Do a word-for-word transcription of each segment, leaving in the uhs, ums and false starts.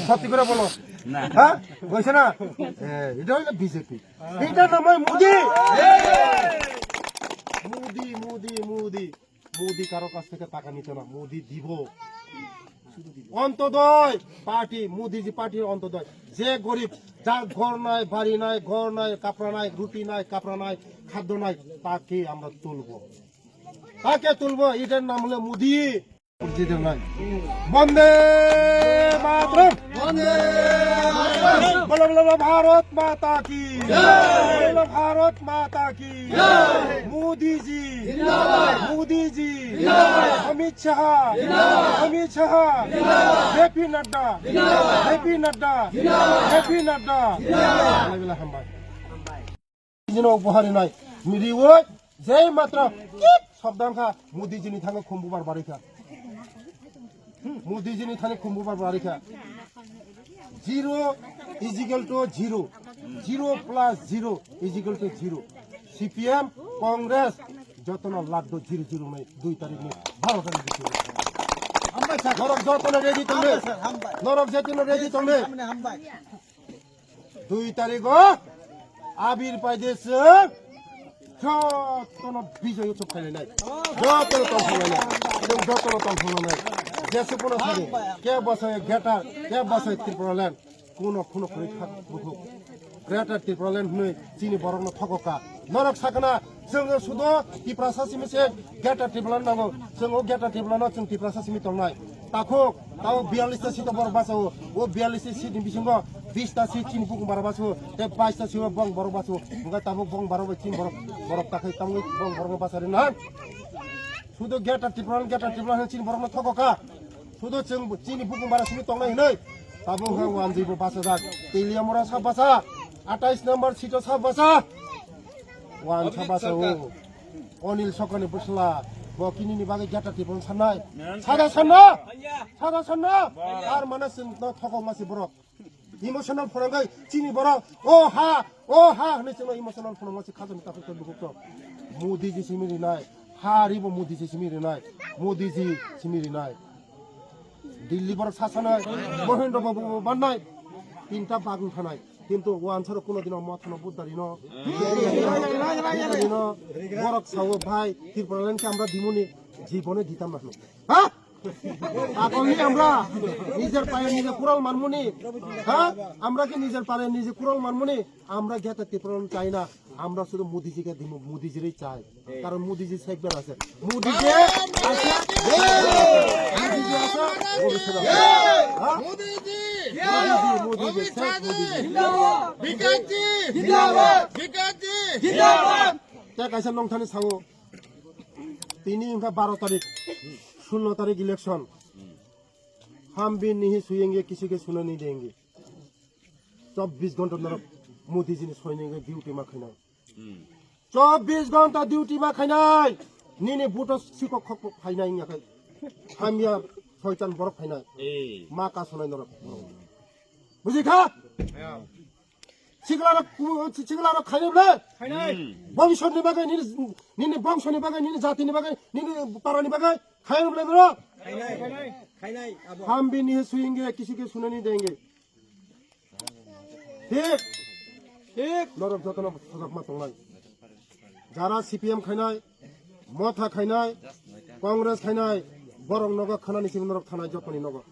সত্যি করে বলো। হ্যাঁ, বলছে না? এটা হলো বিজেপি। এটা নাম হয় মোদি। মোদি, মোদি, মোদি। মোদি কারো কাছ থেকে টাকা নিত না, মোদি দিব। অন্তোদয় পার্টি, মোদিজি পার্টির অন্তোদয়। যে গরিব, যার ঘর নাই, বাড়ি নাই, ঘর নাই, কাপড়া নাই, রুটি নাই, কাপড়া নাই, খাদ্য নাই, তাকে আমরা তুলবো, তাকে তুলবো। এটার নাম হলো মোদি। মোদিজির নাই। বন্দে মাতরম। বলো, বলো, বলো, ভারত মাতা কি। বলো, ভারত মাতা কি। মোদিজি। মোদিজি। অমিত শাহ। অমিত শাহ। জেপি নাড্ডা। জেপি নাড্ডা। জেপি Nadda. Alhamdulillah, hambai. Jino upahari nai. Miri oi, jai matra kip sabdan kha, Modi jini thangwi khumbubar bari kha. Modi jini thani khumbubar bari kha. Zero is equal to zero. Zero plus zero is equal to zero. C P M, Congress, jotono laddo zero zero nai, dui tarik ni baro tarik ni. Hambai sir. Norok jotono ready tongde. Hambai sir, hambai. Norok jotono ready tongde. Hambai, hambai. Dui tarik o abir paide se jotono bijoy utsob khailai nai. Jotono tongthok lai nai. Tong jotono tongthok lai nai. Jese pono thani. Ke bosai Greater, ke bosai Tripura land. Kuno, kuno khuri thak bukhuk. Greater Tripura land hwnwi chini borokno thokoka. Norok sakna Chwng sudo Tiprasa simi se Greater Tripura nango. Chwng o Greater Tripura no chwng Tiprasa simi tongnai. Takhuk, tao biyallis ta seat o borok bachao. O biyallis ta seat ni bisingo bis ta seat chini bukung bara bachao. Tei bais ta seat o bong borok bachao. Hwnkhe tabuk bong bara bai chini borok, borok takhai tangwi bong borok no bachari nang. Sudo Greater Tripura, Greater Tripura hwnwi chini borok no thokoka. Sudo chwng chini bukung bara simi tongnai hwnwi. Tabuk hwnwi wanjwi bo bachajak. Teliamura sa bacha. Atais number seat o sa bacha. Wan sa bacha o. Onil Sokani bwsla, bo kinini bagwi Greater Tripura sannai. Sada sanna! Sada sanna! Tar mane chwng no thokok masi borok. Emotional phwrwngwi chini borok, o ha, o ha hwnwi chwngno emotional phwrwngwi si khajani takhuk tei bukhuk to. Modi ji simi rinai, ha ribo Modi ji simi rinai, Modi ji simi rinai. Delhi borok sasanai, Mohindra Babu bannai, tinta bagwi thanai. Kintu o answer kuno dino mothano budari no. Budari no, borok sao bhai, Tripura land khe amra dimuni, jibone ditam na hwnwi. Ha? Akol ni amra, nijer paye nije kural manmuni. Ha? Amra khe nijer paye nije kural manmuni. Amra Greater Tripura chai na, amra sudu Modi ji ke dimu, Modi ji rei chai. Karon Modi ji sekber ase. Modi ji ase, Modi ji ase, Modi ji ase. Ha? Modi ji, Modi ji, sek Modi ji. Bikash ji, Bikash ji. Tei kaisa nongthani sao. Tini wngkha baro tarik, sullo tarik election. Hum bhi nahi suyenge, kisi ke suna nahi denge. Chobbish ghonta norok Modi ji ni soinike duty ma khainai. Chobbish ghonta duty ma khainai. Nini buto sikok khok phainai wngya khai. Hamya soitan borok phainai. Ma kasonai norok. Bujikha? Siklarok, siklarok khainai bole? Khainai. Bongshoni bagwi, nini, nini bongshoni bagwi, nini jatini bagwi, nini parani bagwi khainai bole norok? Khainai. Khainai. Khainai. Hum bhi nahi suyenge, kisi ke suna nahi denge. Thik? Thik. Norok jotono sajak ma tongnai. Jara C P M khainai, Motha khainai, Congress khainai, borok nogo khanani simi norok thanai jotoni nogo.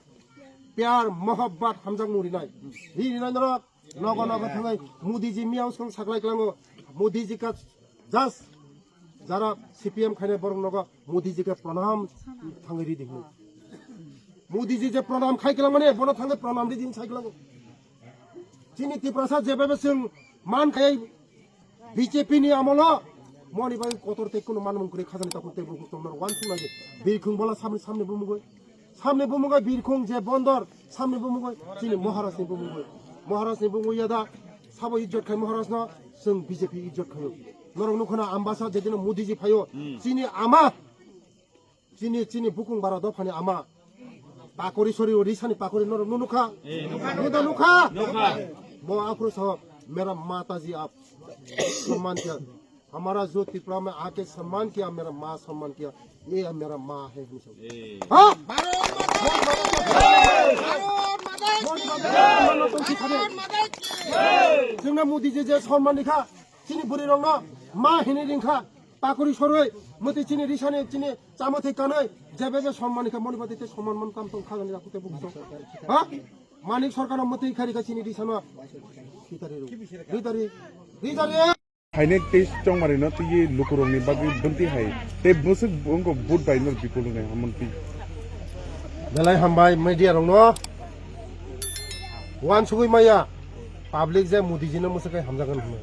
Pyar, mohabbat, hamjakmung rinai. Ri rinai norok, nogo nogo thangai, Modi ji miya uskang saklai klango, Modi ji ka just Jara C P M khainai borok nogo Modi ji ke pranam thangwi ridi hwnwi. Modi ji je pranam khai kwlangmani, bono thangwi pranam ridi hwnwi sai kwlango. Chini Tiprasa jebebe chwng man khai B J P ni amolo moni bai kotor tei kunu manmung kwrwi khajani takhuk tei bukhuk tongno wansuk nai. Birkhung bola samni samni bumugwi. Samni bumungwi Birkhung je bondor, samni bumungwi chini Maharaj ni bumungwi. Maharaj ni bumungwi yada sabo ijjot khai Maharaj no, chwng B J P ijjot khaio. Norok nukho na Ambasa jedino Modi ji phaio. Chini ama, chini, chini bukung bara dophani ama. Pakori sori o risani pakori norok nu nukha. Nuda nukha. Bo aphuru sao mera mata ji ap samman kya. हमारा जो त्रिपुरा में आके सम्मान किया, मेरा माँ सम्मान किया, ये मेरा माँ है हम सब। हाँ? भारत माता की जय! भारत माता Chwngno Modi je je sonman rikha, chini bwrwi rokno ma hinwi ringkha, takuri sorwi, mwtwi chini risani chini chamo thai kanwi, jebe be sonman rikha, moni bati te sonman man kam tong khagani rakhu te bukso. Ha? Manik Sarkarno mwtwi kharika chini risano. Ritari ro. Ritari. Ritari. Haine tei chongmarino twiwi lukurokni bagwi bwntwi hai tei bwswk wngkha vote bai no bipul wngnai hamon twi. Belai hambai media rokno. Wansugwi maya public je Modiji no mwswk khe hamjagan hwnwi.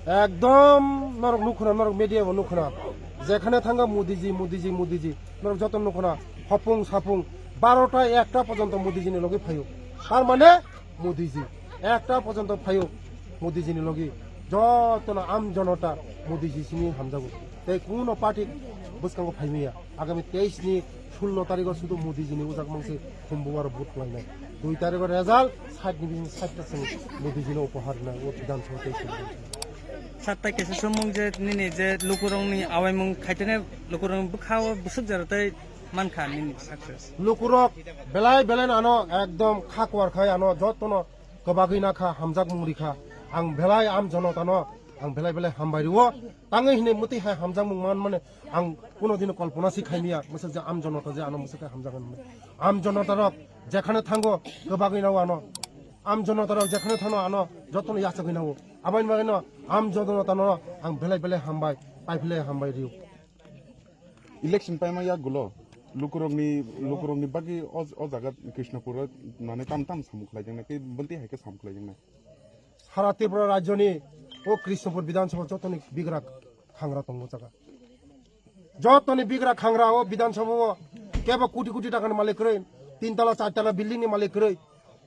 Ekdom norok nukhuna, norok media bo nukhuna. Jekhane thanga Modiji, Modiji, Modiji. Norok joto nukhuna. Hopung sapung barota ekta porjonto Modiji ni logi phaio. Tar mane Modiji ekta porjonto phaio Modiji ni logi. Jotono am jonota Modiji sini hamjago. Tei kuno party bwskango phaimaya. Agami teis ni sullo tarikh o sudu Modiji ni ujak mangsi khumbu aro vote khlainai. Dui tarikh o result sait ni bising sait ta sing Modiji no upohar na o Bidhan Sabha teis ni. Sat tai kesa sumung je nini je lukurong ni awaimung khaitene lukurong bwkha o bwswk jaro tei mankha nini success. Lukurok belai belai ano ekdom kha kuar khai ano jotono kwbagwi nakha, hamjak mung rikha. Ang belai am jonotano ang belai belai hambai rwo. Tangwi hinwi mwtwi hai hamjak mung man mane ang kuno dino kolpona si khaimya, mwswk je am jonota je ano mwswk khe hamjak mung. Am jonota rok jekhane thango kwbagwi nao ano. Am jonota rok jekhane thano ano jotono yachagwi nao. Aboni bagwino am jonotano ang belai belai hambai, pai belai hambai rwo. Election paima yagulo lukurokni lukurokni bagwi o o jaga Krishnapur o nani tam tam samung khlaijaknai tei bwntwi hai khe samung khlaijaknai. Sara Tripura rajyoni o Krishnapur Bidhan Sabha jotoni bigra khangra tongo jaga. Jotoni bigra khangra o Bidhan Sabha o kebo koti koti takani malik kwrwi, tin tala char tala building ni malik kwrwi.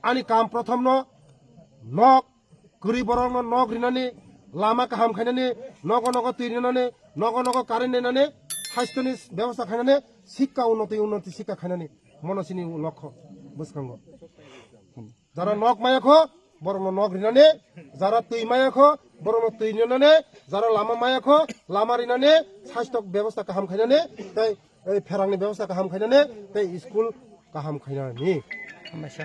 Ani kam prothom no nok kwrwi borokno nok rinani, lama kaham khainani, nogo nogo twi rinani, nogo nogo current rinani, sasthoni bebosta khainani, sikka unnoti unnoti sikka khainani, mono chini lokho bwskango. Jara nok maya kho, borokno nok rinani, jara twi maya kho, borokno twi rinani, jara lama maya kho, lama rinani, sasthok bebosta kaham khainani, tei ei pherangni bebosta kaham khainani, tei school kaham khainani. Hambaisa.